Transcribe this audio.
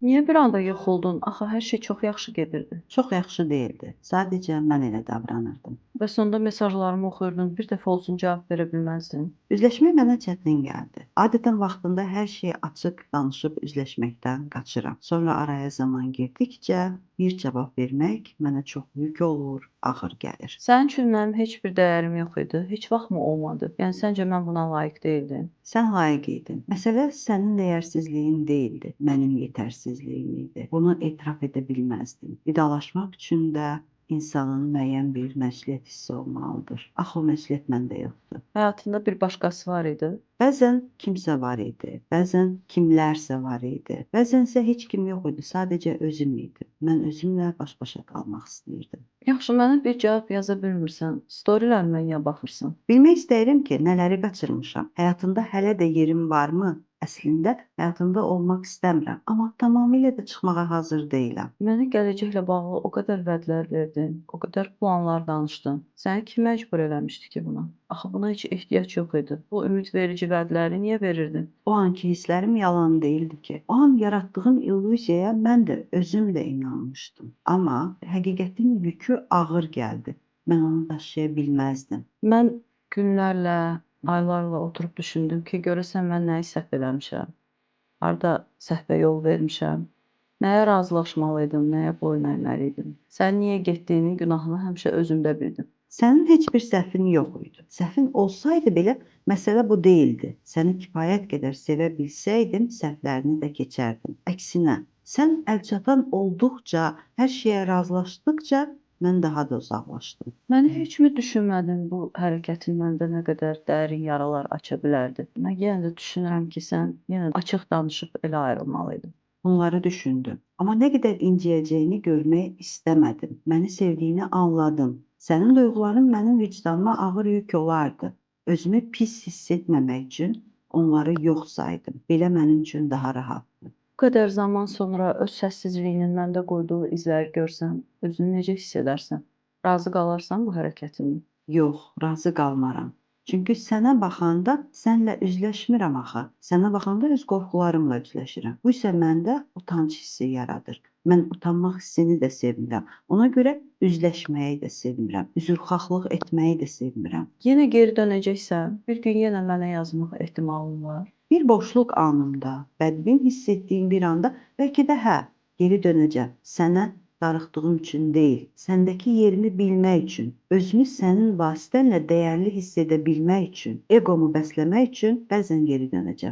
Niyə bir anda yox oldun? Axı hər şey çox yaxşı gedirdi. Çox yaxşı deyildi. Sadəcə mən elə davranırdım. Bəs onda mesajlarımı oxuyurdun, bir dəfə olsun cavab verə bilməzdin. Üzləşmək mənə çətin gəldi. Adətən vaxtında hər şeyi açıq danışıb üzləşməkdən qaçıram. Sonra araya zaman girdikcə bir cavab vermək mənə çox yük olur, ağır gəlir. Sənin üçün mənim heç bir dəyərim yox idi. Heç vaxt mı olmadı? Yəni səncə mən buna layiq deyildim? Sən layiq idin. Məsələ sənin dəyərsizliyin deyildi, mənim yetərsizliyim idi. Bunu etiraf edə bilməzdim. Vidalaşmaq üçün də insanın müəyyən bir məsuliyyət hissi olmalıdır. Axı o məsuliyyət məndə yoxdur. Həyatında bir başqası var idi. Bəzən kimsə var idi, bəzən kimlərsə var idi, bəzənsə heç kim yox idi, sadəcə özüm idim. Mən özümlə baş-başa qalmaq istəyirdim. Yaxşı, mənə bir cavab yaza bilmirsən. Storylərimə niyə baxırsan? Bilmək istəyirəm ki, nələri qaçırmışam. Həyatında hələ də yerim varmı? Əslində həyatında olmaq istəmirəm, amma tamamilə də çıxmağa hazır deyiləm. Mənə gələcəklə bağlı o qədər vədlər verdin, o qədər planlar danışdın. Səni kim məcbur eləmişdi ki buna? Axı buna heç ehtiyac yox idi. Bu ümidverici vədləri niyə verirdin? O anki hisslərim yalan deyildi ki. O an yaratdığım illüziyaya mən də özüm də inanmışdım. Amma həqiqətin yükü ağır gəldi. Mən onu daşıya bilməzdim. Mən günlərlə, aylarla oturub düşündüm ki, görəsən mən nəyi səhv eləmişəm? Harda səhvə yol vermişəm? Nəyə razılaşmalı idim, nəyə boyun əyməli idim? Sən niyə getdiyinin günahını həmişə özümdə bildim. Sənin heç bir səhvin yox idi. Səhvin olsaydı belə məsələ bu deyildi. Səni kifayət qədər sevə bilsəydim, səhvlərini də keçərdim. Əksinə, sən əlçatan olduqca, hər şeyə razılaşdıqca mən daha da uzaqlaşdım. Məni heç mi düşünmədin bu hərəkətin məndə nə qədər dərin yaralar aça bilərdi? Mən yenə də düşünürəm ki, sən yenə açıq danışıb elə ayrılmalıydın. Bunları düşündüm. Amma nə qədər inciyəcəyini görmək istəmədim. Məni sevdiyini anladım. Sənin duyğuların mənim vicdanıma ağır yük olardı. Özümü pis hiss etməmək üçün onları yox saydım. Belə mənim üçün daha rahatdır. Bu qədər zaman sonra öz səssizliyinin məndə qoyduğu izləri görsən, özünü necə hiss edərsən? Razı qalarsan bu hərəkətindən? Yox, razı qalmaram. Çünki sənə baxanda sənlə üzləşmirəm axı. Sənə baxanda öz qorxularımla üzləşirəm. Bu isə məndə utanc hissi yaradır. Mən utanmaq hissini də sevmirəm. Ona görə üzləşməyi də sevmirəm. Üzrxahlıq etməyi də sevmirəm. Yenə geri dönəcəksən, bir gün yenə mənə yazmaq ehtimalın var. Bir boşluq anımda, bədbin hiss etdiyim bir anda bəlkə də hə, geri dönəcəm. Sənə darıxdığım üçün deyil, səndəki yerimi bilmək üçün, özümü sənin vasitənlə dəyərli hiss edə bilmək üçün, egomu bəsləmək üçün bəzən geri dönəcəm.